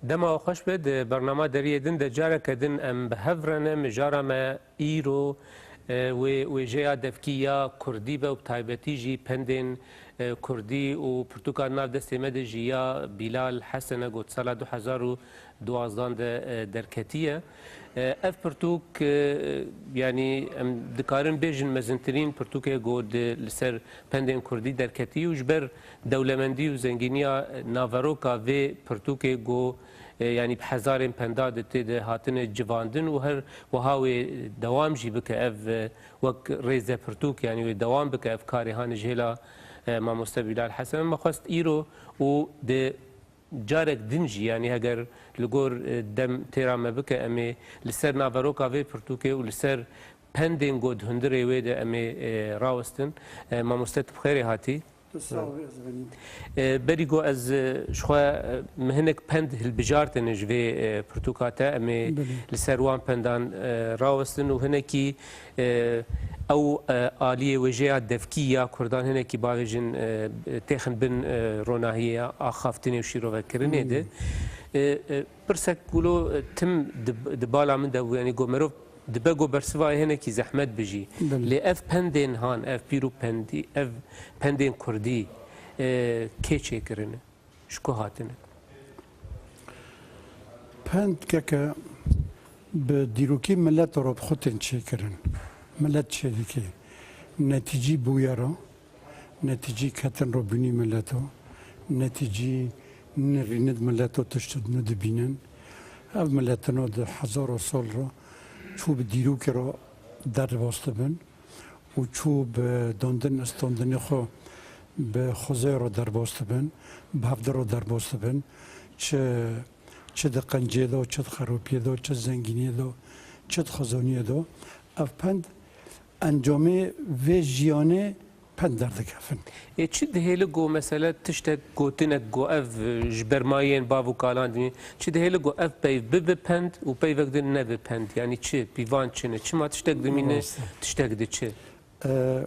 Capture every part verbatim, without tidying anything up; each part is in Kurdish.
Dema we xweş be, di bernama deriyê din de careke din em bi hev re ne. Mijara me îro, e, wê wêjeya devkî ya kurdî be û bi taybetî jî pendên, e, kurdî û pirtûka di nav destê me de jî ya Bîlal Hesen e, ku di sala du hezar û duwazdan de, e, derketiye. E, ev pirtûk, e, yanî em dikarin bêjin mezintirîn pirtûkê ku di, li ser pendên kurdî derketî û ji ber dewlemendî û zengîniya naveroka vê pirtûkê ku, e, yanî bi hezarên penda di tê de hatine civandin û her wiha wê dewam jî bike ev, e, wek rêzepirtûk, yanî wê dewam bike ev karê hanê ji hêla, e, mamoste Bîlal Hesen. Me xwest îro û di carek din jî, yanî heger li gor, e, dem têra me bike, em ê li ser naveroka vê pirtûkê û li ser pendên ku di hundirê wê de em ê, e, rawestin. E, mamoste, tu bi xêrê hatî. Tu sağ ol, ez benim. E, berî ku ez, e, ji xwe, e, min hinek pend hilbijartine ji vê, e, pirtûka te, em ê Belê. li ser wan pendan, e, rawestin û hinekî, e, ew, e, aliyê wêjeya devkî ya kurdan hinekî bavêjin, e, têxin bin, e, ronahiyê ya axaftinê û şîrovekirinê de. Hmm. E, e, pirsek wilo, e, tim di, di bala min de bû, yanî ku mirov dibe ku bersivayê hinekî zehmet bijî. Belê. Lê ev pendên han, ev pîr û pendî, ev pendên kurdî, e, kê çêkirine? Ji ku hatine? Pend keke bi dîrokê mileta re bi xwe tên çêkirin. Milet çêdike. Netîcî bûyera, netîcî ketin re bûnî mileta, netîcî nirînid mileta tişt nû dibînin. Ev miletino di hezara sal re çû bi dîrokê re derbas dibin. û çû bi dandin, standinê xwe bi xwezayê re derbas dibin, bi hevdi re derbas dibin. Çi, çi di qenciyê de, çi di xerabiyê de, çi di zengîniyê de, çi di xwezaniyê de. Ev pend encamê vê jiyanê pend derdikevin. Ê, çi dihêli ku mesele tiştek gotinek ku ev, e, ji bermayên bav û kalan dî, çi dihêli ku ev peyv bibe pend û peyvek din nebe pend? Yanî çi? Pîvan çi ne? Çima tiştek dimîne, Rast e. tiştek diçe? E,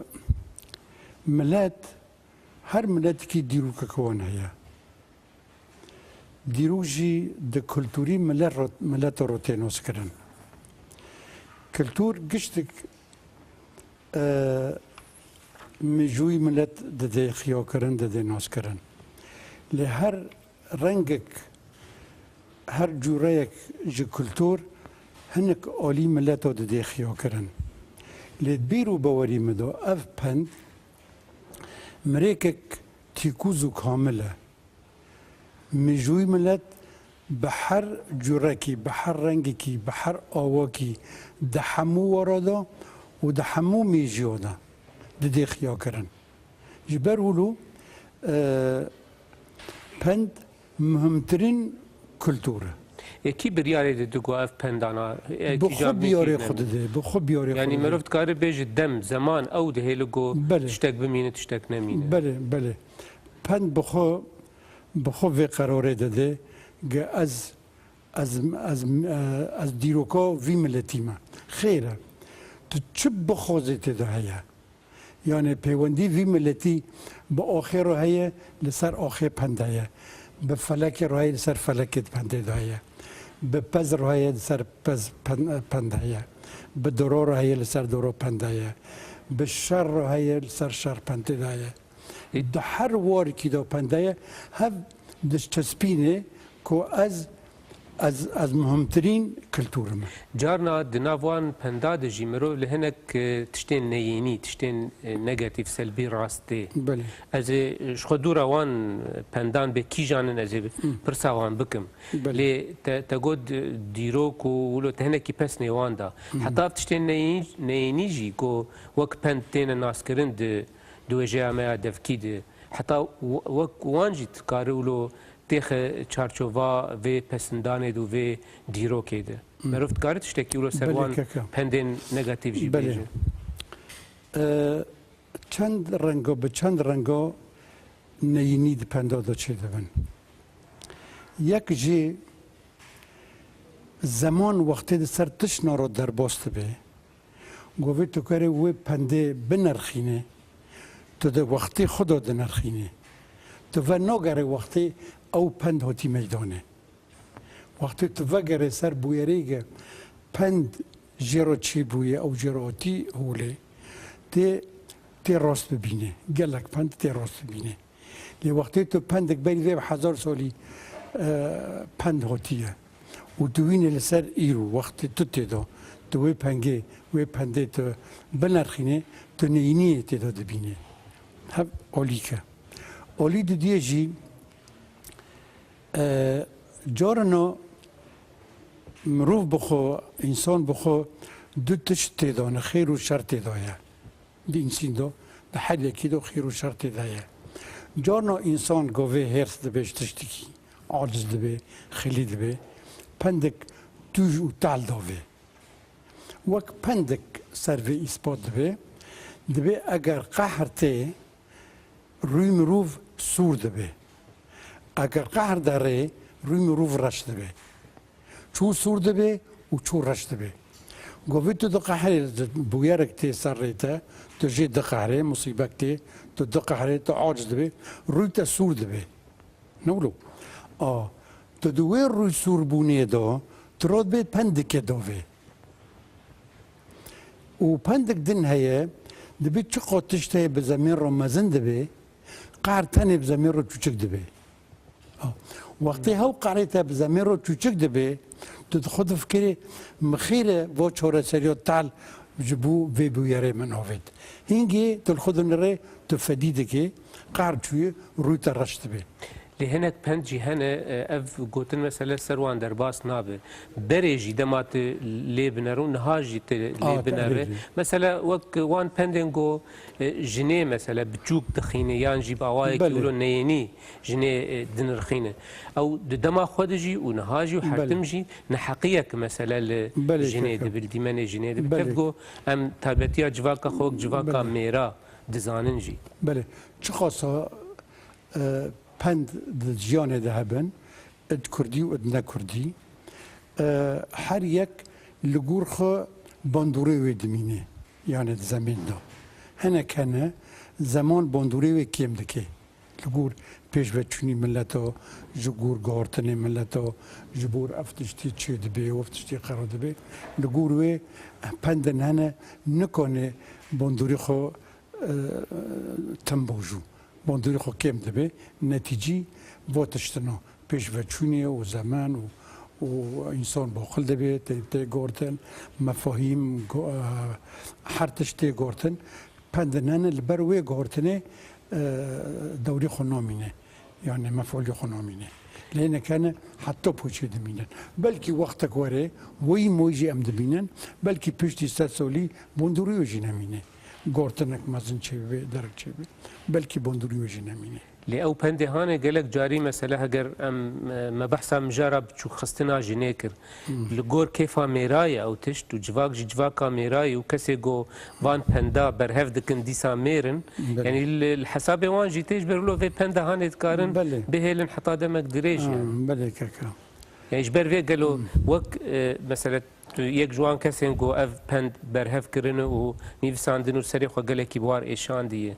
milet, her miletekî dîrokeke wan heye. Dîrok jî di kulturî milet re, mileta re tê naskirin. Kultur giştik, e, mîjûyî milet didê xiyakirin, didê naskirin. Lê her rengek, her cûreyek ji kultur hinek alî mileta didê xiyakirin. Lê bîr û bawerî min de ev pend mirêkek tîkûz û kamil e. Mîjûyî milet bi her curekî, bi her rengekî, bi her awakî, di hemû wara de û di hemû mêjiya de didê xiyakirin. Ji ber wilo, e, pend muhimtirîn kultur e. Ê, kî biryarê dide ku ev pendana, e, Bi kîjan xwe biyarê xwe dide, bi xwe biyarê xwe dide. Yanî mirov dikare bêje dem, zeman, ew dihêle ku Belê. tiştek bimîne, tiştek nemîne. Belê, belê. Pend bi xwe, bi xwe vê qerarê dide, ge ez, ez, ez, e, ez dîroka vî miletî me. Xêr e. Tu çi bixwazê tê de heye. Yanî peywendî vî miletî bi axê re heye, li ser axê pend heye. Bi felekê re heye, li ser felekê pendê de heye. Bi pez re heye, li ser pez pen-, pend heye. Bi doro re heye, li ser doro pend heye. Bi şer re heye, li ser şer pendê de heye. Di her warikî de pend heye, hev diçespîne ku ez, ez, ez muhimtirîn kultur im. Carna di nav wan penda de jî mirov li hinek, e, tiştên neyênî, tiştên, e, negatîf, selbî rast tê. Belê. Ez ê, e, ji xwe dûra wan pendan bê kîjan in, ez ê Hı. pirsa wan bikim. Belê. Lê te, te got, e, dîrok û wilo te hinekî pesnê wan da. Hı. Heta ev tiştên neyîn-, neyênî jî ku wek pend têne naskirin di, di wêjeya me ya devkî de, heta w-, wek wan jî dikare wilo têxe çarçova vê pesindanê de û vê dîrokê de. Hı. Merov dikare tiştekî wilo ser Belê wan keke. pendên negatîf jî Belê. bêje? E, çend rengo, bi çend rengo neyînî di penda de çêdibin. Yek jî zeman wextê di ser tiştna re derbas dibe. Govê tu kerê wê pendê binirxîne, tu di wextê xwe de dinirxîne. Tu venagere wextê ew pend hatî meydanê. Wextê tu vegerê ser bûyerêge pend jê re çêbûye, ew jê re hatî holê, tê, tê rast bibîne. Gelek pend tê rast bibîne. Lê wextê tu pendek berî vê hezar salî, e, pend hatiye û tu wînê li ser îro, wextê tu tê de, tu wê pengê, wê pendê tu binirxînê, tu neyîniyê tê de dibînê. Hev alîk e. Alî didiyê jî, e, carina mirov bi xwe, însan bi xwe du tişt tê de ne, xêr û şer tê de ye. Di însîn de, di her yekî de xêr û şer tê de ye. Carna însan govê hêrs dibe ji tiştekî, aciz dibe, xilî dibe, pendek tûj û tal davê. Wek pendek ser vê îspat dibe, dibe eger qehr tê, rûy mirov sûr dibe. Eger qehr derê, rûy mirov reş dibe. Çû sûr dibe û çû reş dibe. Govê tu diqehrê, bûyerek tê ser rê te, tu jê diqehrê, musîbek tê, tu diqehrê, tu aciz dibe, rûy te sûr dibe. Ne wilo? A, tu di wê rûy sûr bûnê de, tu rot bê pendike dovê. Û pendik din heye, dibe çiqo tişt heye bi zemên re mezin dibe, qehr tenê bi zemên re çûçik dibe. Ha. Wextê hew qehrê te bi zemê re çûçik dibe, tu di xwe difikirî, mixêre vo çoreseriyo tal ji bo vê bûyerê min avêt. Hingê tu li xwe dinirê, tu fedî dikê, qehr çûye, rûy te reş dibe. Lê hinek pend jî hene, e, ev gotin mesele ser wan derbas nabe. Berê jî dema tu lê binere û niha jî tu lê A, te binere. Erê jî. Mesela wek wan pendên go, e, jinê mesela biçûk dixîne yan jî bi awayekî Belê. wilo neyênî jinê, e, dinirxîne. Ew di dema xwe de jî û niha jî û her Belê. tim jî neheqiyek mesele li Belê, jinê keke. dibe, li dîmenê jinê dibe. Belê. Tev go em taybetiya civaka xwe wek civaka Belê. mêra dizanin jî. Belê. Çiqasa e, pend di jiyanê de hebin, id kurdî û id ne kurdî. E, her yek li gor xwe bandorê wê dimîne, yani di zemên de. Hinek hene, zeman bandorê wê kêm dike. Li gor pêşveçûnî mileta, ji gor guhartinê mileta, ji gor ev tiştî çê dibe, ev tiştî qera dibe. Li gor wê pendin hene, nikane bandorê xwe e, tim bojû. Bandorî xwe kêm dibe, netîcî vo tiştino. Pêşveçûnê û zeman û, û însan boqil dibe, tê, tê gortin, mefahîm, go-, e, her tişt tê gortin. Pendin hene li ber wê gortinê, e, dewrî xwe namîne. Yani mef'ulê xwe namîne. Lê nekene heta poçê dimînin. Belkî wextek were, weyî moy jî em dimînin, belkî piştî sed solî bondurî wê jî nemîne. Gortinek mezin çêbibe, derek çêbibe, belkî bondurî wê jî nemîne. Lê ew pendê hane gelek carî mesela heger em, e, me behsa mijara biçûkxistina jinê kir. Li gor kêfa mêra ye ew tişt û civak jî civaka mêra ye û kesê ku van penda berhev dikin dîsa mêr in. Belê. Yanî li, li hesabê wan jî tê ji ber wilo vê penda hanê dikarin Belê. bihêlin heta demek dirêj Ha, yani. Belê keka. Yani ji ber vê gelo wek, e, mesela tu yek ji wan kesên ku ev pend berhev kirine û nivîsandin û serê xwe gelekî bi war êşandiye.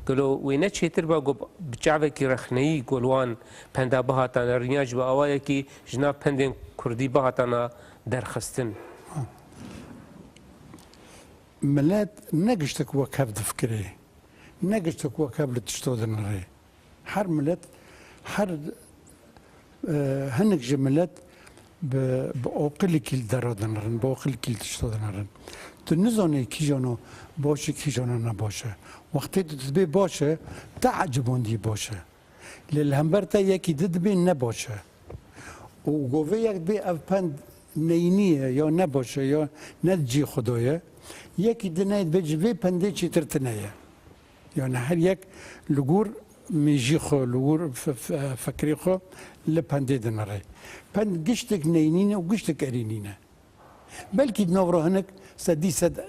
Gelo wê ne çêtir ba ku bi çavekî rexneyî ku li wan penda bihatane rînya ji bi awayekî ji nav pendên kurdî bihatana derxistin. Milet ne giştek wek hev difikirê, ne giştek wek hev li tişto dinirê. Her milet, her, e, hinek ji milet bi, bi oqilîkî li dera dinirin, bi oqilîkî li tişto dinirin. Tu nizanî kîjano baş e, kîjano ne baş e. Wextê tu dibê baş e, te ecibandî baş e. Lê li hember te yekî di dibê ne baş e. Û govê yek dibê ev pend neyînî ye, ya ne baş e, ya ne di cî xwe de ye. Yekî di neyê dibê ji vê pendê çêtir tine ye. Yani her yek li gor mêjî xwe, li gor f-, f-, fikirê xwe li pendê dinere. Pend giştek neyînî ne û giştek erênî ne. Belkî di nav re hinek sedî sed, e,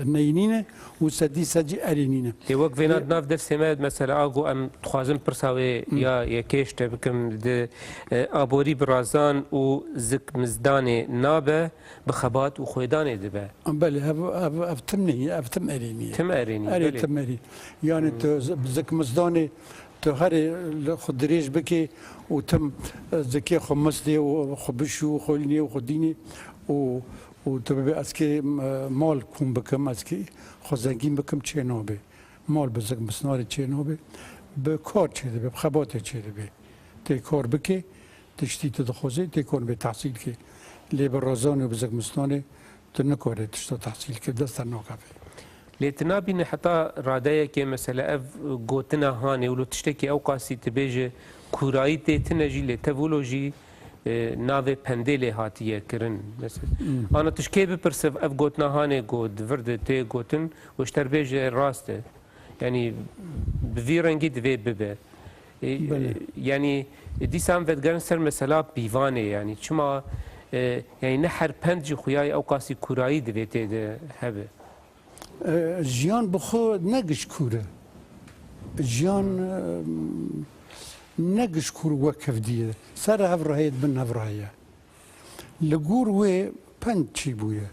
neyînî ne û sedî sed jî erênî ne. Lê wek vêna Lê di nav destê me, mesela, a ku em dixwazin pirsa wê Hı. ya yekê ji te bikim, di, e, aborî bi razan û zikmizdanê nabe, bi xebat û xwêdanê dibe. Belê, ev, ev, ev tim neyî, ev tim erênî ye. Tim erênî, Erê belê. tim erî. Yani tu z-, bi zikmizdanê Tu herê li xwe dirêj bikê û tim, e, zikê xwe mistê û xwe bişû û xwe lînê û xwe dînê û, û tu bibê ez kê, e, mal kom bikim, ez kê xwe zengîn bikim, çê nabê. Mal bi zik misnarê çê nabê. Bi kar çê dibe, bi xebatê çê dibe. Tê kar bikê, tiştî tu dixwazê, tê kon bê tehsîl kê. Lê bi razan û bi zik misnanê tu nikarê tişta tehsîl kê, dest te nakeve. Lê tu nabîne heta radeyekê, mesela, ev gotina hanê wilo tiştekî ew qasî tu bêje kûrayî tê tine jî, lê tev wilo jî, e, navê pendê lê hatiye kirin. Mesela, Hmm. ana tu ji kê bipirse ev gotina hanê ku di vir de tê gotin û ji te re bêje rast e. Yanî bi vî rengî divê bibe. E, Belê. yanî dîsa em vedigerin ser mesela pîvanê, yanî çima, e, yanî ne her pend jî xuyayê ew qasî kûrayî divê tê de hebe. E, jiyan bi xwe ne giş kûr e. Jiyan, e, ne giş kûr wek hevdî ye. Ser hevra heye, bin hevra heye. Li gor wê pend çî bûye.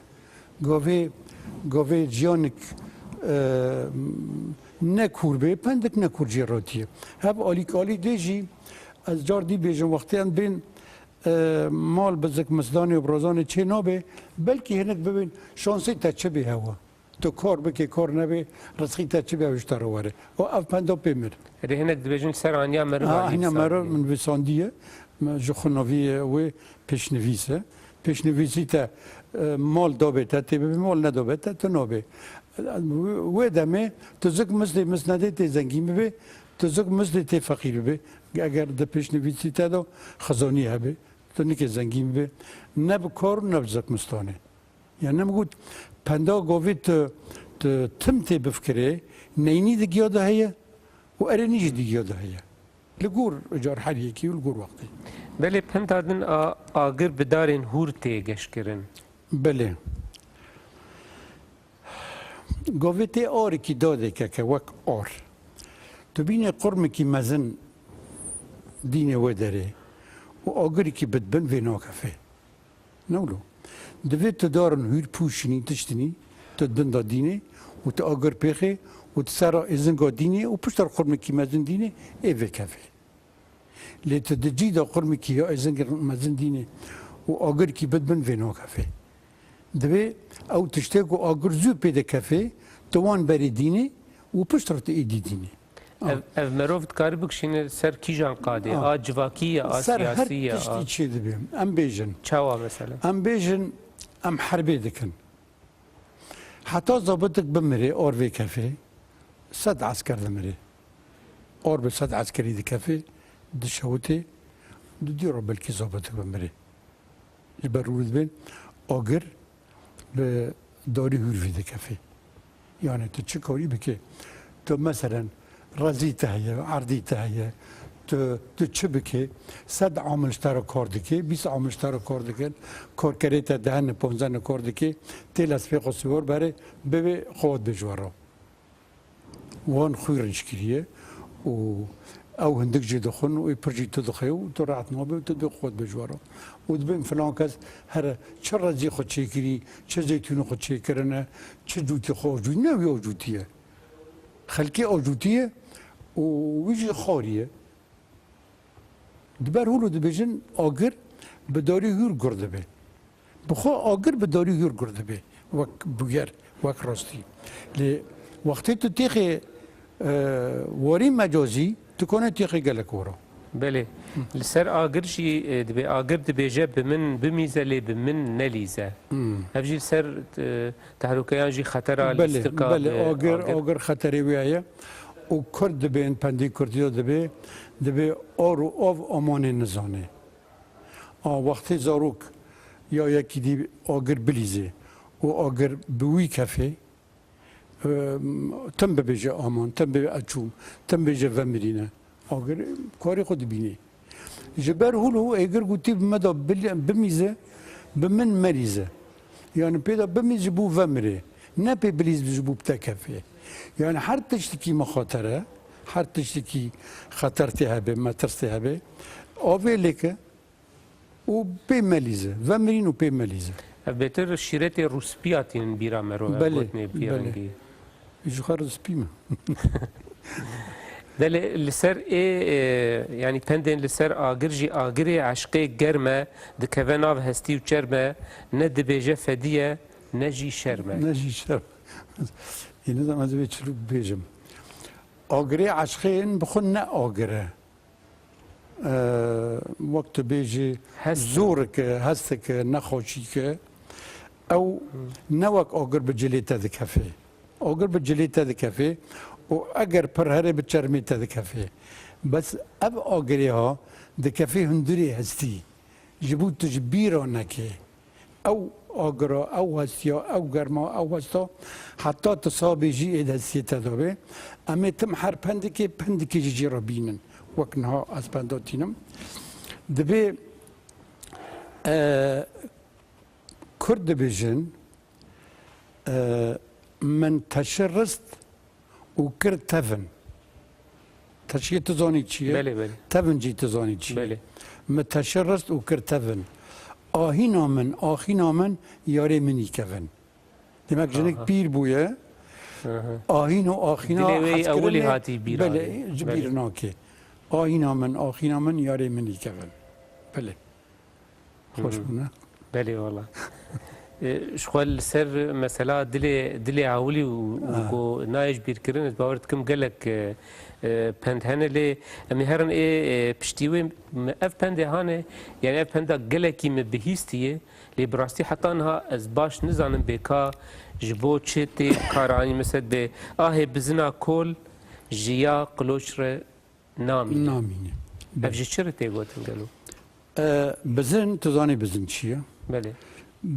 Gavê, gavê jiyanik, e, ne kûr bê, pendik ne kûr jê ratiye. Hev alîk alî dê jî, ez car dî bêjim, wextê em bên, e, mal bi zik misdanê û birazanê çê nabê, belkî hinek bibên şansê te çi bê hewa. Tu kar bikê, kar nebê, rizqî te çi be, ew ji te re were. Û ev penda pê mir. Erê hinek dibêjin ser aniya meriv Ha, aniya aniya meriv sandî. Min vîsandiye. Me ji xwe navî wê pêşnivîs e. Pêşnivîsî te, e, mal dabê te, tê bibê, mal nedabê te, tu nabê. Wê demê tu zik mizdê, mist nedê tê zengîn bibê, tu zik mizdê tê feqîr bibê. Eger di pêşnivîsî te de xizanî hebe, tu nikê zengîn bibê. Ne bi kar, ne bi zik mistanê. Ya ne min got, penda govê tu, tu tim tê bifikirê, neynî di giya de heye û erênî jî di giya de heye. Li gor car her yekî û li gor wextê. Belê penda din a, agir bi darên hûr tê geşkirin. Belê. Govê tê arekî dadê keke wek ar. Tu bînê qurmekî mezin dînê wê derê û agirikî bidbin vê nakefê. Ne wilo. Divê tu darin hûr pûşinî tiştinî, tu di bin de dînê û tu agir pêxê û tu sera êzinga dînê û piştre qurmekî mezin dînê ê vêkevê. Lê tu di cî de qurmekî ya êzingê mezin dînê û agirkî bidbin vê nakevê. Divê ew tiştê ku agir zû pê dikefê, tu wan berê dînê û piştre tu êdî dînê. Ev, ev merov dikare bikişîne ser kîjan qadê? Ah. A civakî ye, a Ser her siyasî ye, tiştî a çê dibe. Em bêjin. Çawa mesela? Em bêjin, em herbê dikin. Heta zabitik bimirê, or vê kefê, sed esker dimirê. Or bi sed eskerî dikefê, dişewitê, di dî ro belkî zabitik bimirê. Ji ber rû dibên agir bi darî hûrvî dikefê. Yani tu çi karî bikê? Tu meselen rezî te heye, erdî te heye, tu, tu çi bikê? Sed amil ji te re kar dikê, bîst amil ji te re kar dikin, karkerê te dehene, ponzene kar dikê, tê lespê xwe sîwar berê, bivê xwe dibê ji we re. Wan xwî rincgirî ye û ew hindik jê dixwin û ê pir jî tu dixwê û tu rehet nabe û tu dê xwe dibe ji we re. Û dibên filan kes here çi rezî xwe çêkirî, çi zeytûnê xwe çêkirine, çi cûtî xwe acûtî, ne wî acûtî ye. Xelkê acûtî ye û wî jî xwarî ye. Di ber hûlo dibêjin agir bi darî hûr gur dibe. Bi xwe agir bi darî hûr gur dibe. Wek bûyer, wek rastî. Lê wextê tu têxê, e, warî mecazî, tu kone têxê gelek wara. Belê. Li ser agir jî, e, dibê agir dibêje bi min bimîze lê bi min nelîze. Hmm. Ev jî li ser, e, tehlûkeyan jî xetera Belê, lîstika belê, bi agir, agir. agir xeterê wê heye. Û Kurd dibên, pendî Kurdî de dibê, dibê ar û av amanê nizanê. A wextê zarok ya yekî dî agir bilîzê û agir bi wî kefê, e, tim bibêje aman, tim bê eçûm, tim bêje vemirîne. Agir karê xwe dibînê. Ji ber hûl û êgir gotî bi me de bil-, bimîze, bi min melîze. Yani pê de bimîz ji bo vemirê. Ne pê bilîz ji bo bi te kefê. Yani her tiştekî mixatere, her tiştekî xeter tê hebe, metirs tê hebe, avê lêke û pê melîze. Vemirîn û pê melîze. Ev bêtir şîretê rûspîya tînin bîra mero, ev Belê, gotinê pî belê. rengî. Ji xwe rûspî me. Belê, li ser ê, e, yanî pendên li ser agir jî, agirê eşqê germ e, dikeve nav hestî û çerm e, ne dibêje fedî ye, ne jî şerm e. Ne jî şerm. Yê nizam ez vê çi bibêjim. Agirê eşqê in bi xwe ne agir e. E, wek tu bêjî, hest e, zorek e, hestek e, nexweşîk e. Ew ne wek agir bi cilê te dikefê. Agir bi cilê te dikefê û eger pir here bi çermê te dikefê. Bes ev agirê ha dikefê hundirê hestî. Ji bo tu ji bîra nekê. Ew agira, ew hestiya, ew germa, ew hesta, heta tu sabê jî ê destiyê te de be. Em ê tim her pendikê, pendikê jî jê re bînin. Wek niha ez penda tînim. Dibê, e, Kurd dibêjin, e, min teşi rist û kir tevin. Teşiyê tu zanî çi ye? Belê, belê. Tevin jî tu zanî çi ye? Belê. Mi teşi rist û kir tevin. Ahîna min, axîna min, yarê min î kevin. Demek jinik, aha, pîr bûye. Aha. Ahîn û axîna, dilê wê ewilî hatî bîra. Belê, ji bîr nake. Ahîna min, axîna min, yarê min î kevin. Belê. Xweş bûne. Belê wala. E, ji xwe li ser mesela dilê, dilê ewilî û, û, ah, ku nayê ji bîr kirin, ez bawer dikim gelek, e, e, pend hene, lê em ê herin ê, e, piştî wê. Mi ev pendê hane, yani ev penda gelekî mi bihîstiye, lê bi rastî heta niha ez baş nizanim bê ka ji bo çi tê karanî, mesela bê ahê bizina kol ji ya qiloç re namîne. Namîne. Ev ji çi re tê gotin gelo? E, bizin, tu zanî bizin çi ye? Belê.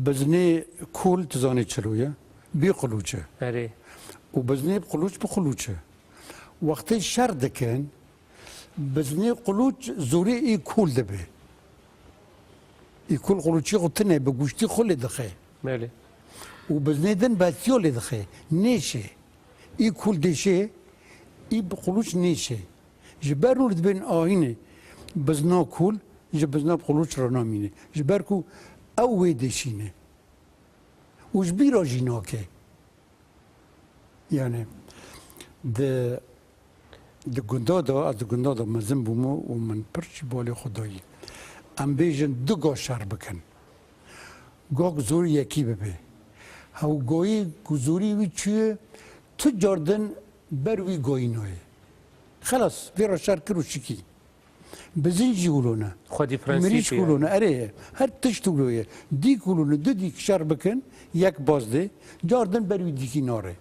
Biznê kol, tu zanî çilo ye? Bî qilûç e. Erê. Û biznê qilûç bi qilûç e. Wextê şer dikin, biznê qilûç zorê î kol dibe. Î kol qilûçî xwe tine bi guştî xwe lê dixe. Belê. Û biznê din bestiyo lê dixe. Nêşe. Î kol dêşe, î bi qilûç nêşe. Ji ber wî dibên ahînê bizna kol ji bizna qilûç re namîne. Ji ber ku ew wê dêşîne. Û ji bîra jî nake. Yani, di, di gunda de, ez di gunda de mezin bûme û min pir jî balê xwe dayî. Em bêjin du ga şer bikin. Gak zor yekî bibe. Hew gayî ku zorî wî çûye, tu car din ber wî gayî nayê. Xelas, vê re şer kir û şikî. Bizin jî wilo ne. Xwedî prensîp mirîşk ye. Wilo ne. Erê, her tişt wilo ye. Dîk wilo ne, du dîk şer bikin, yek baz dê, car din ber wî dîkî nare.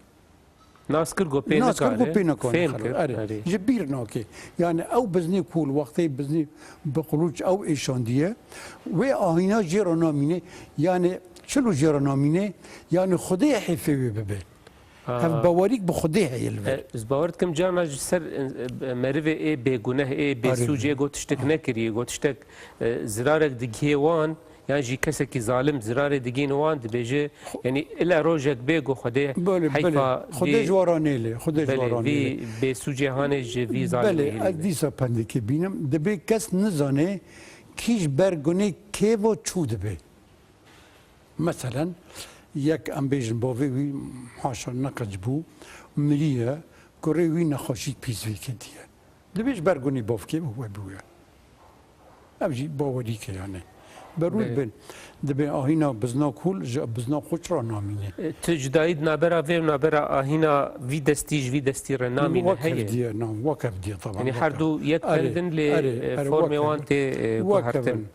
Nas kir ku pê nikare. Nas kir ku pê nikare. Fêm kir. Erê. Erê. Ji bîr nake. Yani ew biznê kol, wextê biznê bi qilûç ew êşandiye, wê ahîna jê re namîne. Yani çilo jê re namîne? Yani Xwedê hêfê wê bibe. Ha. Ev bawerîk bi Xwedê heye li vir. E, ez bawer dikim carna ji ser, e, merivê ê bêguneh, ê bêsûc, ê got tiştek nekiriye, got tiştek, e, zirarek digihê wan, yan jî kesekî zalim zirarê digihîne wan, dibêje, yanî ila rojek bê ku Xwedê heyfa vî, belê, Xwedê ji wan re nêlê, Xwedê ji wan re nêlê. Vî bêsûcê hanê ji vî zalimê hilîne. Belê, ez dîsa pendekê bînim. Dibê kes nizane kî ji ber gunê kêvo çû dibe. Meselen, yek em bêjin bavê wî haşa neqec bû, miriye, kurê wî nexweşîk pîs vê ketiye. Dibê ji ber gunî bavkê we bûye. Ev jî bawerî ke yani. Berû dibin, dibê ahîna bizna kol ji bizna xweç re namîne. E, tu cudayî di nabera vê û nabera ahîna vî destî ji vî destî re namîne heye? Wek hevdiye, na, wek hevdiye, taban. Yani her du yek pendin lê, e, formê wan tê, e, guhertin.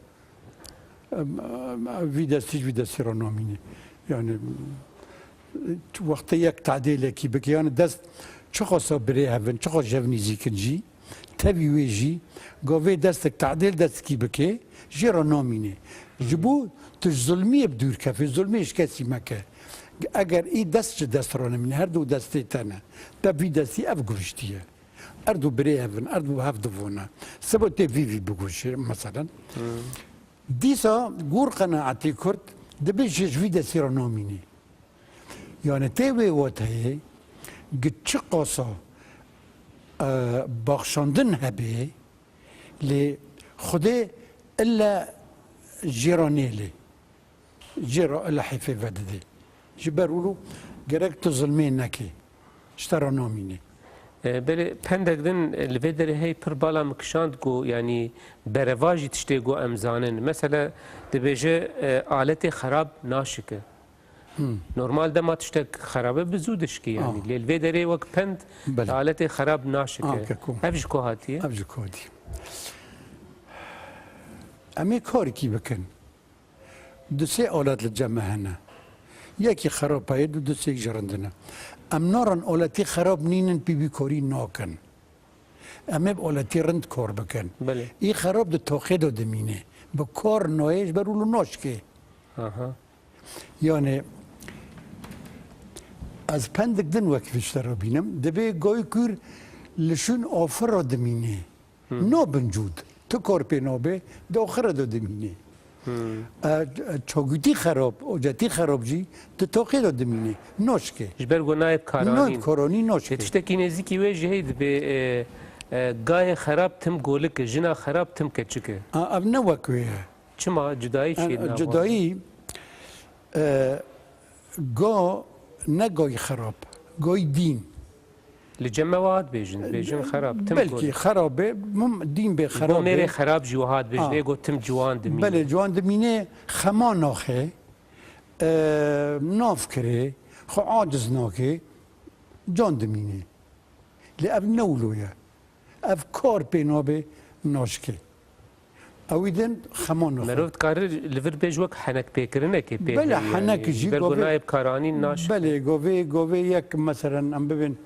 Em, em, vî destî ji vî destî re namîne. Yani, wextê yek tadêlekî bike, yani dest çiqasa birê hevin, çiqas jev nîzîkin jî, tevî wê jî, gavê destek tadêl destekî bike, jê re namîne. Ji bo tu ji zulmiyê bi dûr kefê, zulmê ji kesî meke. Eger î dest ji dest re nemîne, her du destê te ne. Te vî destî ev guviştiye. Erdo birê hevin, erdo hev divona. Seba tê vî vî biguşê, meselen. Dîsa gor qenaetê Kurd dibê jê ji vî destî re namînê. Yani tê wê wateyê, gi çi qasa, e, baxşandin hebê, lê Xwedê ille jê re nêlê. Jê re ille heyfê vedidê. Ji ber wilo gerek tu zilmê nekê. Ji te re namînê. E, belê, pendek din, e, li vê derê hey pir bala min kişand ku, yanî, berevajî tiştê ku em zanin. Mesela, dibêje, e, aletê xerab naşike. Hmm. Normal dema tiştek xerabe bi zû dişkî, yanî. Ah. Lê li vê derê wek pend, belê, aletê xerab naşike. Ah, ke ku. Ev ji ku hatiye? Ev ji ku hatiye? Em ê karekî bikin. Du sê alet li cem me hene. Yekî xerab heye, du, du sê ji rind in. Em narin aletî xerab nînin pîvîkarî nakin. Em ê bi aletî rind kar bikin. Belê. Î xerab di toqê de dimîne. Bi kar nayê ji ber wilo naşkê. Aha. Yani, ez pendik din wek viştera bînim. Dibê goy kûr li şûn afir re dimîne. Hmm. Nabin cûd. Tu kar pê nabe, di axire de dimîne. Hmm. E, e, çagûtî xerab, ocetî xerab jî di toqê de dimîne. Naşke. Ji ber ku nayê bi kar anîn. Nayê bi kar anîn, naşke. Lê tiştekî nêzîkî wê jî heye dibê, e, e, gayê xerab tim golik e, jina xerab tim keçik e. A, ev ne wek wê ye. Çima? Cudayî çi ye di nav wan de? Cudayî, e, ga ne gayî xerab, gayî dîn. Li cem me wiha dibêjin, dibêjin xerab, tim golik. Belkî xerab be, mim-, dîn bê xerab be. Bo mêrê xerab jî wiha dibêjin, ha, ê got tim ciwan dimîne. Belê, ciwan dimîne, xema naxe, e, nav kirê, xwe aciz nake, can dimîne. Lê ev ne wilo ye. Ev kar pê nabe, naşke. Ewî din xema naxwe. Merov dikare li vir bêj wek henek pêkirinekê pê heye, yanî. Belê, henek jî ji ber ku nayê bi kar anîn naşke. Belê, govê, govê yek, meselen, em bibin,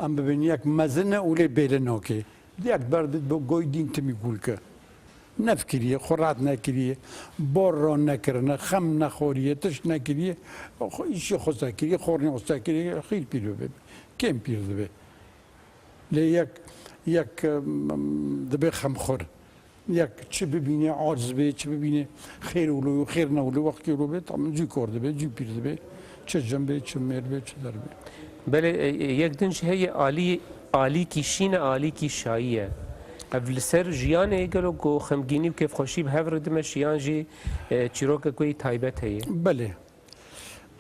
em bibin yek mezin e û lê bêle nake. Yek ber di bo goy dîn timî gul ke. Nefkiriye, xwe rahat nekiriye, bor ran nekirine, xem nexoriye, tişt nekiriye, xwe îşê xwe sekiriye, xornê xwe sekiriye, xîr pîr bibe. Kêm pîr dibe. Lê yek, yek, em, em, dibe xemxur. Yek çi bibîne, aciz be, çi bibîne, xêr wilo, xêr ne wilo, wextê wilo be, tam cî kor dibe, cî pîr dibe, çi jin be, çi mêr be, çi der be. Belê, e, e, yek din jî heye alî, alîkî şîn e, alîkî şayî ye. Ev li ser jiyanê gelo ku xemgînî û kêfxweşî bi hev re dimeşe yan jî, e, çîrokek wê yî taybet heye? Belê.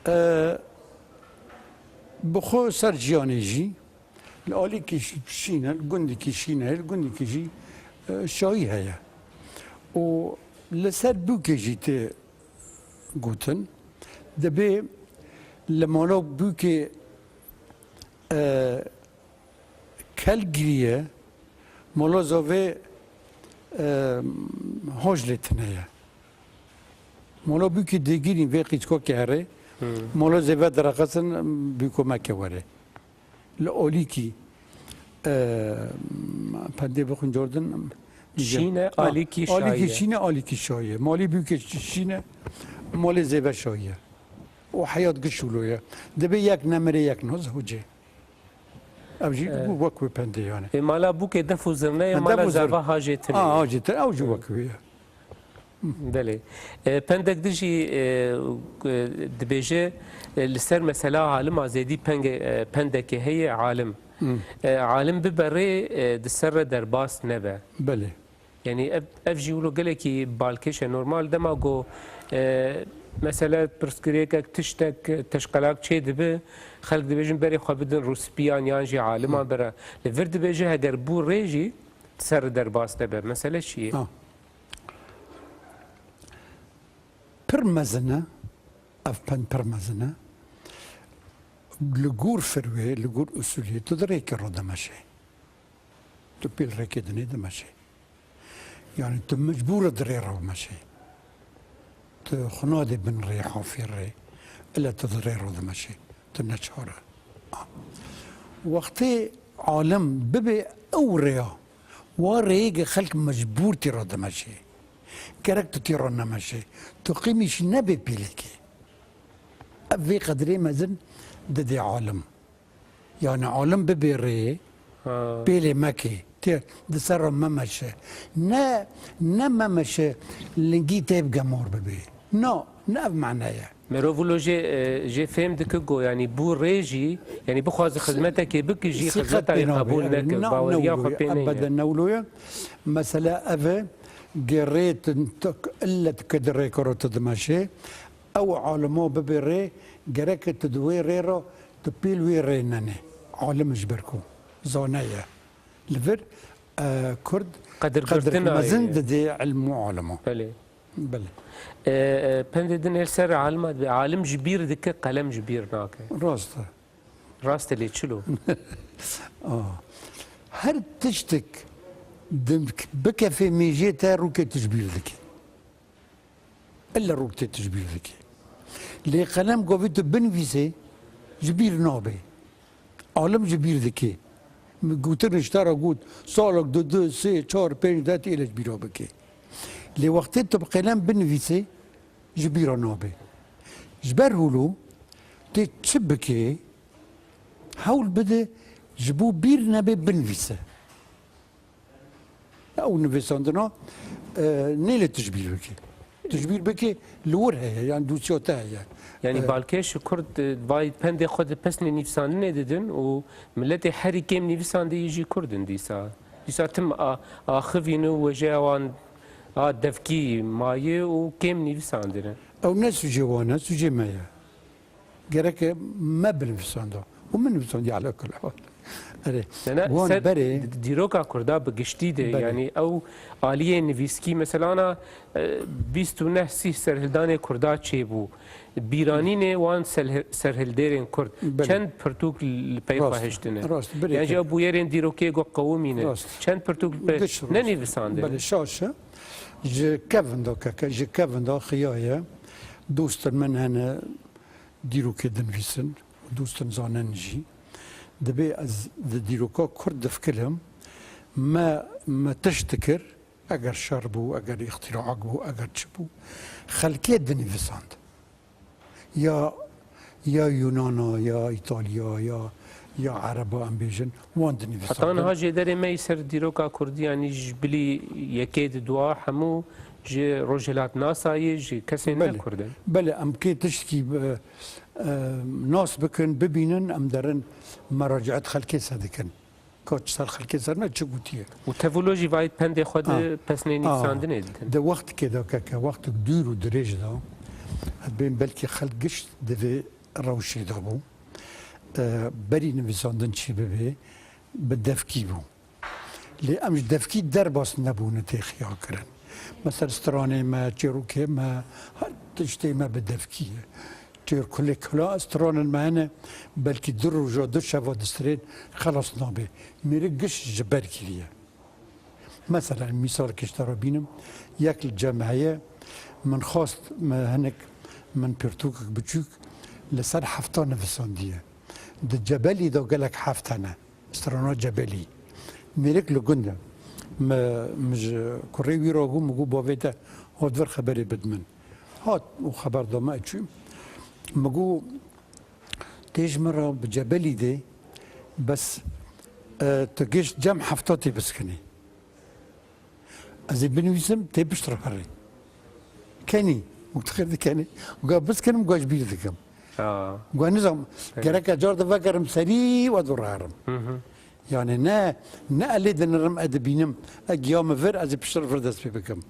E, bi xwe ser jiyanê jî, li alîkî şî-, şîn e, li gundikî şîn e, li gundikî jî, e, şayî heye. Û li ser bûkê jî tê gotin, dibê li mala bûkê, e, kel giriye, mala zavê, e, hoj lê tune ye. Mala bûkê dêgirîn vê qîçkokê herê, hmm, mala zêve direqesin, bûko meke were. Li olîkî, e, pendê bixwin cordin, şîne, ah, alîkî şayî ye. Alîkî şîne, alîkî şayî ye. Malê bûkê şîne, malê zêve şayî ye. Û heyat giş wilo ye. Dibê yek nemire yek nazewicê. Ev jî, e, wek wê pendê yani. E, mala bûkê def û zirne ye, ha, mala zava hajê tune ye. Ha, hajê tune, ew jî wek wê ye. Belê. E, pendek dijî, e, e, dibêje, e, li ser mesela alima zêdî penge-, e, pendekê heye alim. Hı. E, alim bibe rê, e, di ser re derbas nebe. Belê. Yanî ev, ev jî wilo gelekî balkêş e. Normal dema ku, e, mesela pirsgirêkek, tiştek, teşqelak çê dibe, xelk dibêjin berê xwe bidin rûspiyan yan jî aliman bere. Li vir dibêje heger bû rê jî di ser re derbas nebe. Mesele çi ye? Ha. Pir mezin e, ev pend pir mezin e. Li gor firwê, li gor usulê tu di rêkê re dimeşe. Tu pêl rêkê dinê dimeşe. Yani tu mecbûr e di rê re bimeşe. Tu xwe nadê bin rê, hafê rê. Ile tu di rê re dimeşe. Tu neçar e. Wextê alim bibe ew rêya, wa rêyê ge xelk mecbûr tê re dimeşe. Gerek tu tê re nemeşe. Tu qîmî jî nebê pêlekê. Ev vê qedrê mezin didê alim. Yani alim bibê rê, ha, pêlê mekê, tê di ser re memeşe. Ne, ne memeşe, lingî tê bi gemar bibê. Na, ne ev mane ye. Merov wilo jê, e, jê fêm dike ku, yanî bû rê jî, yanî bixwaze xizmetekê bike jî, xizmeta wî qebûl neke, baweriya xwe pê neyne. Ebeden ne wilo ye. Mesele ev e, gerê tu, tu, ille tu ke di rêka re tu dimeşê, ew alimo bibê rê, gerek tu di wê rê re, tu pêl wê rê nenê. Alim ji ber ku. Zane ye. Li vir, e, Kurd Qedirgirtina qedir mezin ye. Didê ilm û alima. Belê. Belê. E, e, pendê din ê li ser alima dibê. Alim ji bîr dike, qelem ji bîr nake. Rast e. Rast e lê çilo? Ah. Her tiştik dim-, bikefê mêjê te rûkê tu ji bîr dike. Ille rûk tê tu ji bîr dikê. Lê qelem govî tu binivîsê, ji bîr nabê. Alim ji bîr dikê. Min gotin ji te re got, salek du, du, sê, çar, pênc, deh tê lê ji bîra bikê. Lê wextê tu bi qelem binivîsê, ji bîra nabê. Ji ber hûlo, tê çi bikê, hewl bide, ji bo bîr nebe binivîse. Ew nivîsandina, e, nêlê tu ji bîr bikî. Tu ji bîr bikî, li wir heye, yani dosya te heye. Yani E, balkêş û Kurd, e, vay pendê xwe di pesnê nivîsandinê didin û miletê herî kêm nivîsandî jî Kurd in dîsa. Dîsa tim a, axivîn û wêjeya wan a devkî maye û kêm nivîsandine. Ew ne sûcê wan e, sûcê me ye. Gerek me binivîsanda. Û min nivîsandiye ala kul hal. Erê, Nana, wan ser berê di-, dîroka Kurda bi giştî de, Belê. Yani ew aliyê nivîskî, mesela ana, e, bîst û neh sîh serhildanê Kurda çêbû. Bîranînê wan selhe-, serhildêrên Kurd. Belê. Çend pirtûk li pey Rast, xwe hiştine? Rast, berê Yan jî kek. Ew bûyerên dîrokê got qewimîne. Rast. Çend pirtûk li pey Giş rast. Nenivîsandine? Belê, şaş e. Ji kevin de keke, ji kevin de xiyaye. Dostên min hene, dîrokê dinivîsin, dostên zanin jî. Dibê ez di dîroka Kurd difikirim, me, me tişt dikir, eger şer bû, eger îxtîraak bû, eger çi bû, xelkê dinivîsand. Ya, ya Yunana, ya Îtalya, ya, ya Ereba em bêjin, wan dinivîsand. Heta niha jêderê me yî ser dîroka Kurdî, yanî ji bilî yekê di dua hemû ji rojhilatnasayê, ji kesên ne Belê. Kurd in. Belê, em kê tiştkî, e, e, nas bikin, bibînin, em derin meraciet xelkê ser dikin. Ka çi ser xelkê ser ne, çi gotiye. Û tevûlo jî vayît pendê xwe di Ha. pesnê Ha. nivîsandinê didin. Di wextikê de keke, wextik dûr û dirêj de, ez bên belkî xelk giş di vê rewşê de bû. E, berî nivîsandin çî bibê, bi devkî bû. Lê em ji devkî derbas nebûne tê xiya kirin. Mesela stranê me, çêrokê me, her tiştê me bi devkî ye. Çêrkulê kula stranên me hene, belkî du roja, du şeva distirên, xelas nabe. Mêrik giş ji ber kiriye. Mesela, mîsalekê ji te re bînim, yek li cem heye, min xwest, me hinek, min pirtûkek biçûk li ser hefta nivisandiye. Di Cebelî de gelek heft hene. Strana Cebelî. Mêrik li gund e. Me, min ji kurê wî re got, min got, bavê te hat vir xeberê bid min. Hat û xeber da me, çûm. Min got, tê ji min re bi Cebelî dê, bes, e, tu giş cem hefta tê biskinî. Ez ê binivîsim, tê pişt re herê. Kenî, û tu xêr dikenî. Û ga biskinim, ga ji bîr dikim. Ha. Ga nizam, Evet. gerek ez car de vegerim serî, we dû reherim. Hı hı. Yani ne, ne elê dinirim, e dibînim, e giya min vir, ez ê pişt re vir dest pê bikim.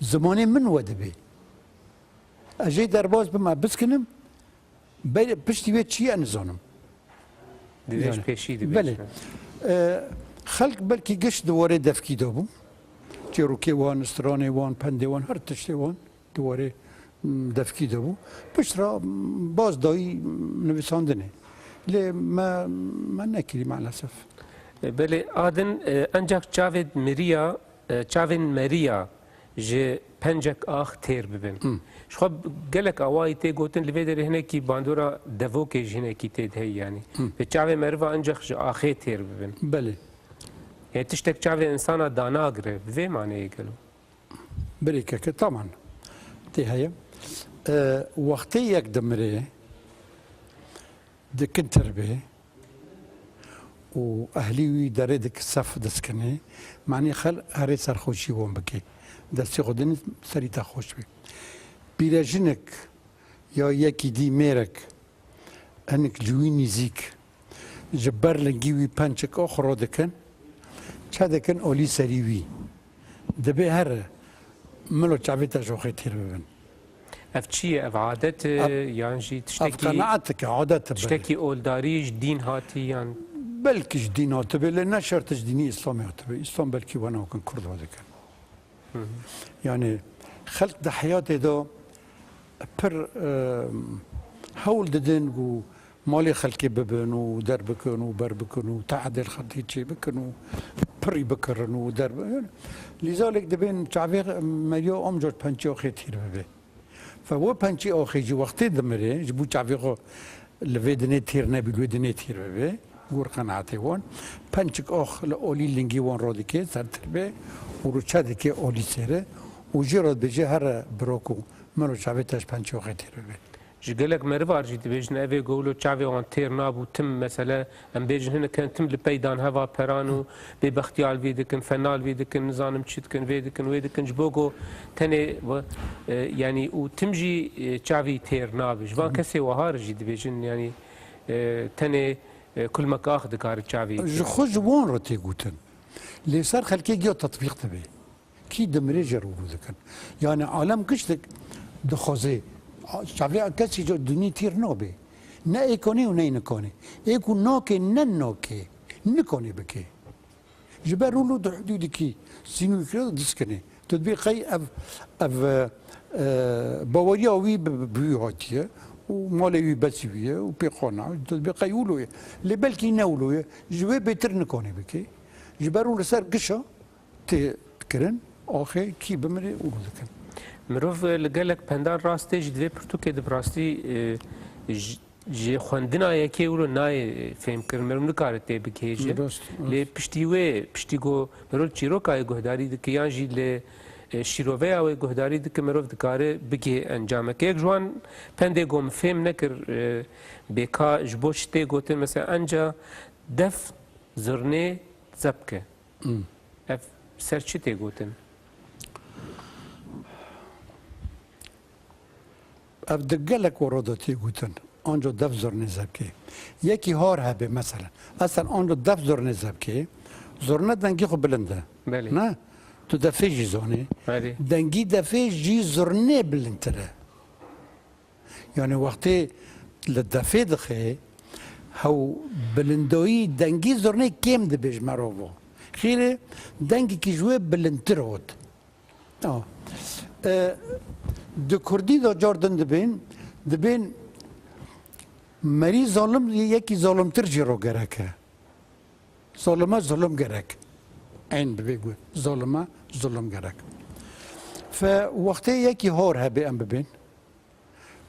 Zimanê min we dibê. Ez jê derbas bim, e biskinim, Belê, piştî wê çi ye nizanim. Divêj Yani, pêşî dibêje. Belê. E, xelk belkî giş di warê devkî de bû. Çêrokê wan, stranê wan, pendê wan, her tiştê wan di warê, m, devkî de bû. Pişt re, m, baz dayî, m, nivîsandinê. Lê me, me nekirî maalesef. E, belê, a din, e, ancak çavê miriya E, çavên meriya ji pencek ax têr bibin. Hmm. Ji xwe gelek awayî tê gotin, li vê derê hinekî bandora devokê jî hinekî tê de heye, yanî. Hmm. Vê çavê meriva ancak ji axê têr bibin. Belê. Yanî tiştek çavê insana danagire, bi vê maneyê gelo? Berê keke, taman. Tê heye. E, wextê yek dimire, dikin tirbê û ehlî wî derê dik sef diskinê, manî xel herê serxweşî wan bike. Destê xwe din serî te xweş be. Pîrejinik ya yekî dî mêrek, hinik ji wî nîzîk, ji ber lingî wî pençik oxro dikin, çe dikin olî serî wî. Dibê here milo çavê te ji oxê têr bibin. Ev çi ye? Ev adet e, Ev, yan jî ev tiştekî, qenaeteke, adet e, belê. Tiştekî oldarî ji dîn hatî yan? Belkî ji dîn hatibe, lê ne şert ji dînî Îslamê hatibe. Îslam belkî we nakin, Kurd we dikin. Hı hı. Yani xelk di heyatê de pir, e, hewl didin ku malê xelkê bibin û derbikin û berbikin û tehdê li xelkê çêbikin û pirî bikirin û derbi-, yani, lîzalek dibên çavê meriya amca pençê axê tîr bibe. Fe we pençî axê jî wextê dimire, ji bo çavê xwe li vê dinê têr nebî, li wê dinê têr bibe, gor qenaetê wan, pençik ax li alî lingî wan radike, sertir be û rûçe dike alî sêre û jê re dibêje, here biroko, mero çavê te ji pençî axê têr bibe. Ji gelek merivar jî dibêjin, evê gowlo çavê wan têr nabû, tim mesele, em bêjin hinek hene tim li pey dan heva peran û bêbextiya li vî dikin, fena li vî dikin, nizanim çi dikin, vê dikin, wê dikin, ji bo ku tenê we, e, yanî û tim jî, e, çavî têr nabe. Ji van kesê wahar jî dibêjin, yanî, e, tenê, e, kulmek ax dikare çavî Ji xwe ji wan re tê gotin. Lê ser xelkê giya tetbîq dibe. Kî dimire jê re ûlû dikin. Yani alem kiştik dixwaze. Çavê kesî ji dinî tîr nabe. Ne ê kanê û ne ê nikanê. Ê ku nake, ne nake. Nikanê bike. Ji ber ûlû di hudûdikî sînûrkirî de diskine. Tu dibê qey ev, ev, e, baweriya wî bi, bi, bi wî hatiye û malê wî besî wî ye û pê qana. Tu dibê qey ûlû ye. Lê belkî ne ûlû ye. Ji wê bêtir nikanê bike. Ji ber û li ser gişa tê kirin, axê kî bimirê û dikin. Mirov, e, li gelek pendan rastê jî di vê pirtûkê de bi rastî, e, ji, ji xwendina yekê wilo nayê fêhm kirin. Mirov nikare tê bigihêje. Rast, rast. Lê piştî wê, piştî ku mirov çîroka yê guhdarî dike yan jî li, e, şîroveya wê guhdarî dike, mirov dikare bigihê encamekê. Yek ji wan pendê ku min fêm nekir, e, bê ka ji bo çi tê gotin, mesela enca def zurnê zebke. Hmm. Ev ser çi tê gotin? Ev di gelek waro de tê gotin. Anco def zurnê zebkê. Yekî har hebe, meselen. Esen anco def zurnê zebkê. Zurne dengî xwe bilind e. Belê. Ne? Tu defê jî zanî. Belê. Dengî defê jî zurnê bilindtir e. Yani wextê li defê dixe, hew bilindayî dengî zurnê kêm dibe ji merov ve. Xêrê dengekî ji wê bilindtir hot. Ha. E, di kurdî de car din dibên, dibên merî zalim yekî zalimtir jî ro gerek e. Zalime zulum gerek. Eyn bi vê gu-, zalime zulum gerek. Fe wextê yekî hor hebe em bibên.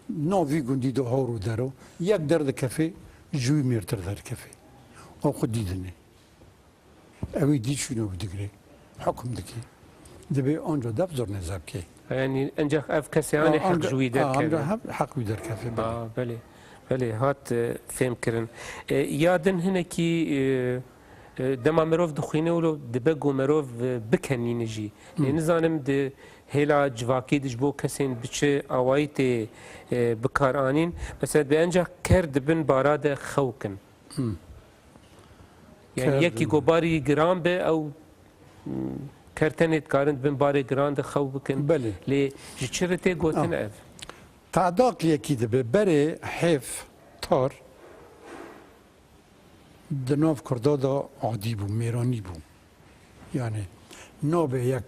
Nav vî gundî de hor û dero. Yek derdikefê, ji wî mêrtir derdikefê. Ew xwe dî dinê. Ew ê dî çûne û digre. Hukm dike. Dibê anca def zor nezebkê. Yani ancak ev kesê anê heq ji wî derkeve. Anca heq wî derkeve, belê. A, belê. Belê, hat, e, fêhm kirin. E, ya din hinekî, e, e, dema mirov dixwîne wilo dibe ku mirov, e, bikenîne jî. Hı. E, nizanim di hêla civakî de ji bo kesên bi çi awayî tê, e, bikaranîn. Mesela bi ancak ker di bin bara de xew kin. Hı. Yani ker yekî ku barî giran be, ew, hmm, ker tenê dikarin di bin barê giran de xew bikin. Belê. Lê ji çi re tê gotin ev? Tedak yekî dibe, berê hêf, tar di nav Kurda de adî bû, mêranî bû. Yani nabe yek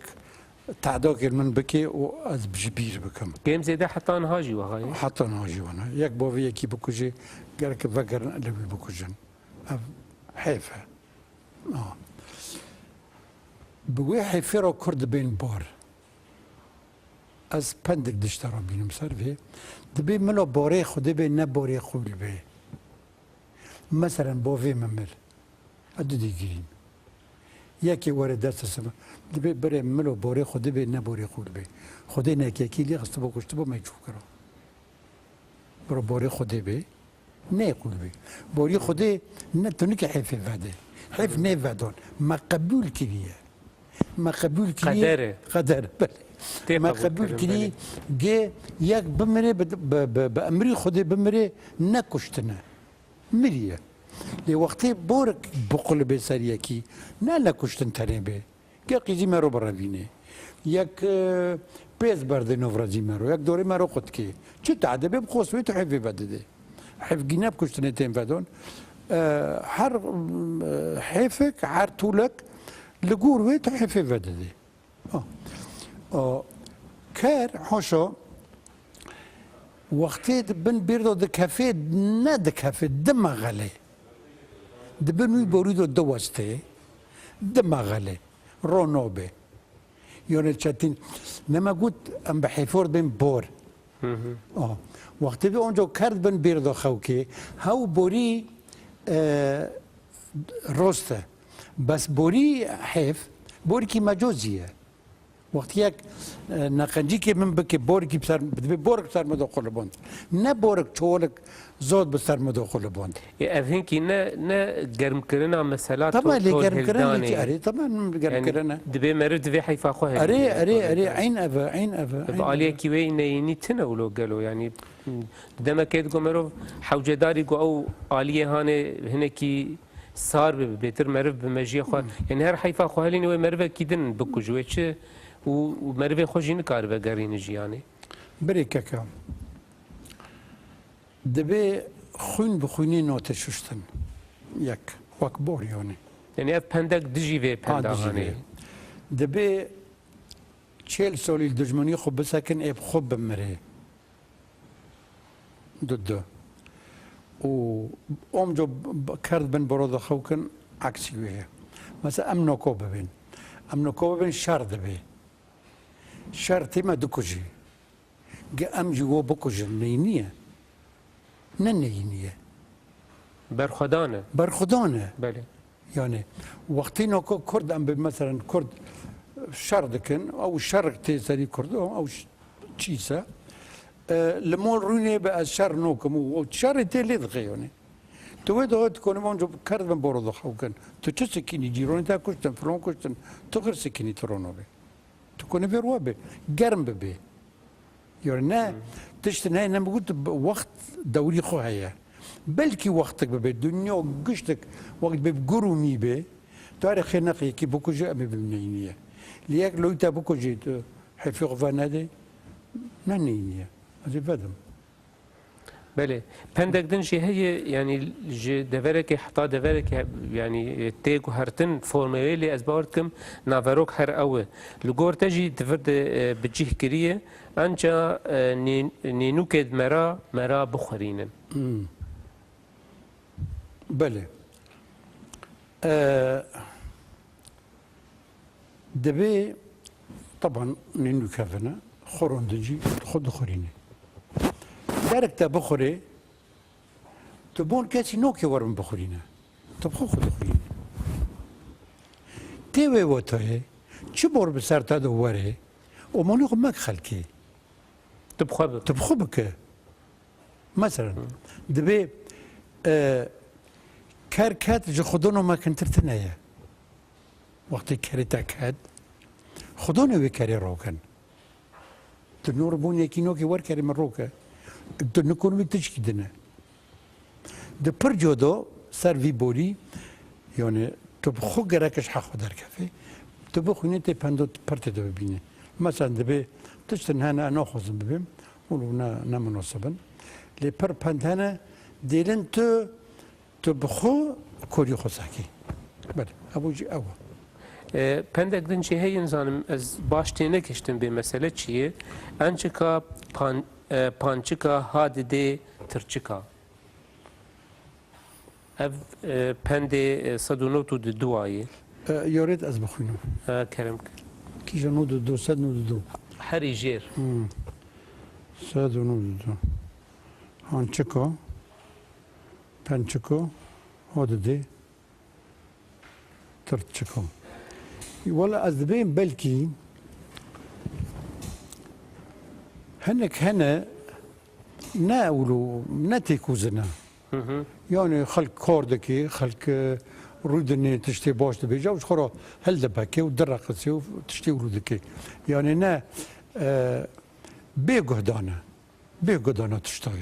tedakê min bike û ez ji bîr bikim. Kêm zêde heta niha jî wiha ye. Heta niha jî wana. Yek bavê yekî bikuje, gerek vegerin li wî bikujin. Ev hêf e. Ha. Bi wê hêfê re Kurd dibên bar. Ez pendek dişte re bînim ser vê. Dibê milo barê Xwedê bê, ne barê xwe li bê. Meselen, bavê min mir. Ez du dî girîn. Yekê were dest sima. Dibê birê milo barê Xwedê bê, ne barê xwe li bê. Xwedê nekekî lê xistibo kuştibo me çû kiro. Biro barê Xwedê bê. Ne qul bê. Borî Xwedê ne, tu nike hêfê vede. Hêf nêvedon. Me qebûl kiriye. Me qebûl kiriye. Qeder e. Qeder, belê. Me qebûl kirî, belê. Gê yek bimire bi, bi, bi, bi emrî Xwedê bimire, ne kuştine. Miriye. Lê wextê borek biqulibê ser yekî, ne, ne kuştin tenê bê. Gel qîzî mero birevînê. Yek, e, pêz berdê novrezî mero. Yek dorê mero qutkê. Çi tade bê bi qosmê tu hêvê vedidê. Hêvgîne bi kuştinê tên vedon. E, her, e, hêfek, her tûlek li gor wê tu hêfê vedidê. Ha. O, ker, hoşo, wextê di bin bêrdo dikefê, ne dikefê, dimexelê. Di bin wî borî do diwestê, dimexelê. Ro nobê. Yone çetin. Nema got, em bi hêfor bên bor. Hı hı. Ah. Wextê bi onco kerd bin bêrdo xewkê, hew borî, e, rost e. Bes borî hêf, borîkî mecozî ye. Wextiyek, e, neqencîkê min bike, borîkî bi ser, divê borek bi ser min de xulibond. Ne borek çolik zod bi ser min de xulibond. Ê, ev hinkî ne, ne germkirina mesela Tamam, to-, lê to germkirin hildanê. Lê erê, tamam, germkirin e. Dibê meriv divê heyfa xwe Erê, hildane, erê, to erê, hildanê. Eyn ev e, eyn ev e, Bi eyn ev e. Aliyekî wê neyînî tine wilo gelo, yanî, demekê digo merov hewcedarî go ew aliyê hanê hinekî sar bibe, bêtir meriv bi mejiyê xwe. Hmm. Yanî her heyfa xwe helîne wê merivekî din bikuje, wê çi û, û merivê xwe jî nikare vegerîne jiyanê. Birê keka. Dibê xwîn bi xwînê note şuştin. Yek. Wek bor yanî. Yanî ev pendek dijî vê Ha, penda dijî hanê. Vê. Dibê çêl solî dijminî xwe bisekin ê bi xwe bimirê. Du du. Û omco b-, kerd bin boro de xew kin, eksî wê ye. Mesela em noko bibin. Em noko bibin şer dibê. Şer tê me dikujî. Ge em jî wo bikujin, neyînî ye. Ne neyînî ye. Berxwedan e. Berxwedan e. Belê. Yani, wextî noko Kurd em bi, meselen, Kurd şer dikin, ew şer tê serî Kurd, ew ş-, çîse, e, li mol rûnê bi ez şer nokim û, û şerê tê lê dixe yani. Tu wê doxê tu konî onco kerd bin boro doxew kin. Tu çi sikînî, cîronê te kuştin, filon kuştin, tu xir sikînî tu rono bê. Tu konî vê ruwa bê, germ bibê. Yani ne, Hmm. tiştin heye ne bigot, wext dewrî xwe heye. Belkî wextik bibe, dinya giştik wext bê gur û mî bê, tarê xê neqê yekî bikuje, em ê bibin neyniye. Lê yek loyî te bikujê, tu hêfê xwe venedê, ne neyniye. Ez ê vedim. Belê. Pendek din jî heye, yanî ji deverekê heta deverekê, yanî tê guhertin formê wê, lê ez bawer dikim naverok her ew e. Li gor te jî di vir de, e, bi cih kiriye, anca, e, nê-, nênûkê di me ra, me ra bixwerînin. Hmm. Belê. E, Divê, teban, nînû kevine, xorondin jî xwe dixurîne. Derek te bixurê, tu bon kesî nokê werin bixurîne. Tu bi xwe xwe dixurîne. Tê wê wetayê, çi bor bi ser te de were, omonî xwe mek xelkê. Tu bi xwe bi. Tu bi xwe bike. Mesela, Hı. divê, e, ker ket ji xwedano mekintir tine ye. Wextê kerê te ket, xwedano wê kerê rokin. Tu nor bûn yekî nokê wer kerê min roke. Tu nikun wî tişkî dine. Di pir codo ser vî borî, yani tu bi xwe gerek ji heq xwe derkevî, tu bixwînî tê pendo pir tê de bibînî. Mesela dibê tiştin hene, ez naxwazim bibêm, û ne, ne munasib in. Lê pir pend hene, dêlin tu, tu bi xwe korî xwe sekî. Belê, ev jî ew e. E, pendek din jî heye, nizanim, ez baş tênegihiştim bê mesele çi ye. Ençika pan-, e, pançika ha didê tirçika. Ev, e, pendê, e, sed û nod û du a ye. E, yarêt ez bixwînim. E, kerem kir. Kîja nod û du, sed nod û du. Herî jêr. Hmm. Sed û nod û du. Hançiko, pençiko, hodidê, tirçiko. Wela ez dibêm belkî hinek hene ne ewlo, ne têkozin e. Hı hı. Yani xelk kar dike, xelk, e, rûdinê tiştê baş dibêje û ji xwe re hildibeke û direqise û tiştê rû dike. Yani ne, e, bê guhdan e. Bê guhdana tişta ye.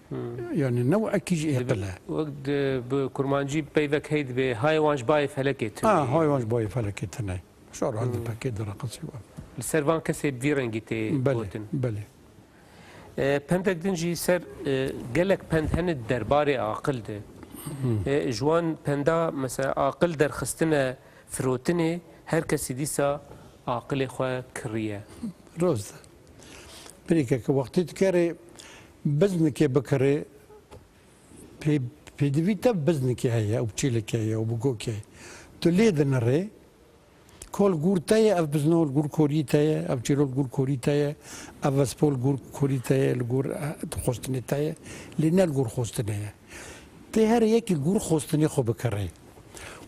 Hmm. Yani ne wekî jî êqil e. Wek di, bi kurmancî peyvek hey dibe, hayê wan ji bayê felekê tune. Ha, hayê wan ji bayê felekê tune. Şara Hmm. dipeke direqise û. Li ser van kesê bi vî rengî tê Belê, gotin. belê. E, pendek din jî ser, e, gelek pend hene di derbarê aqil de. E, ji wan penda, mesela, aqil derxistine firotinê, her kesî dîsa aqilê xwe kiriye. Rost e. Birêkeke wextê tu kerê biznikê bikirê, pê-, pêdivî te biznikê heye û çêlekê heye û bigokê heye. Tu lê dinirê, ko li gûr te ye, ev bizno li gûr korî te ye, ev çêlo li gûr korî te ye, ev vespo li gûr korî te ye, li gûr, eh, xwestinê te ye, lê ne li gûr xwestinê ye. Tê her yekî li gûr xwestinê xwe bikirê.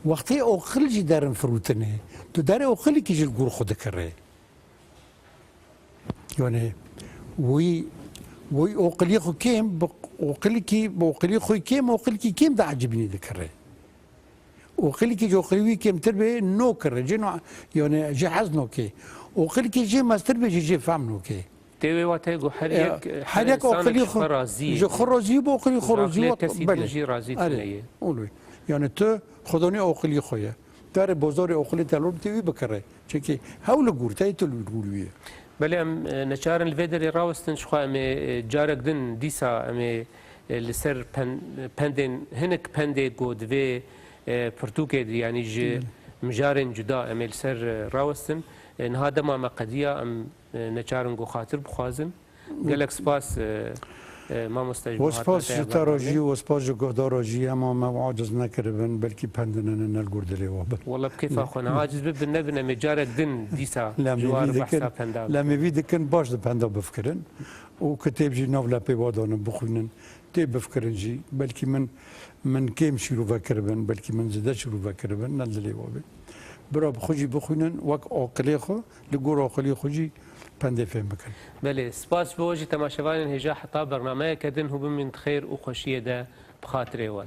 Wextê oqil jî derin firûtinê, tu derê oqilikî jî li gûr xwe dikirê. Yani wî, wî oqilî xwe kêm, bi oqilikî, bi oqilî xwe kêm, oqilikî kêm de ecibînî dikirê. Oqilîkî ji oqilî wî kêmtir bê, no kirê. Cê no, yani jê hez nokê. Oqilîkî jê mestir bê, jê, jê fam nokê. Tê wê wate ku her Ya, yek, her her yek insan oqilî ji xwe xwe, razî ji ye. Xwe razî bû, oqilî xwe Ji razî aqilê wek, kesî din belê. Jî razî Erê, tune ye. Olê. Yani tu xwedonî oqilî xwe ye. Darê bozorê oqilî te lor tê wî bikirê. Çekî hewl li gûr te, tu li gûr wî ye. Belê em, e, neçarin li vê derê rawestin, ji xwe em ê, e, carek din dîsa em ê, e, li ser pen-, pendên, hinek pendê ku divê, e, pirtûkê di, yanî ji Belê. mijarên cuda em ê li ser, e, rawestin. E, niha dema me qediya, em, e, neçarin ku xatir bixwazin. Gelek spas, e, e, mamoste ji We bo spas hatina ji te te re bernamê. Jî, we spas ji guhdara jî, hema me aciz nekiribin, belkî pendinene ne li gor dilê we bin. Wele bi kêfa xwe ne. Aciz bibin nebin, em ê carek din dîsa Lem ji ê wan vî re dikin, behsa penda lem ê bikin. Vî dikin, baş di penda bifikirin. Û kitêb jî nav lepê we danin bixwînin. Tê bifikirin jî. Belkî min, min kêm şîrove kiribin, belkî min zêde şîrove kiribin, ne dilê we bin. Bira bi xwe jî bixwînin, wek aqilê xwe, li gor aqilê xwe jî pendê fêm bikin. Belê, spas ji bo we jî temaşevanên hêja heta bernameyeke din hû bimîn di xêr û xweşiyê de bi xatirê we.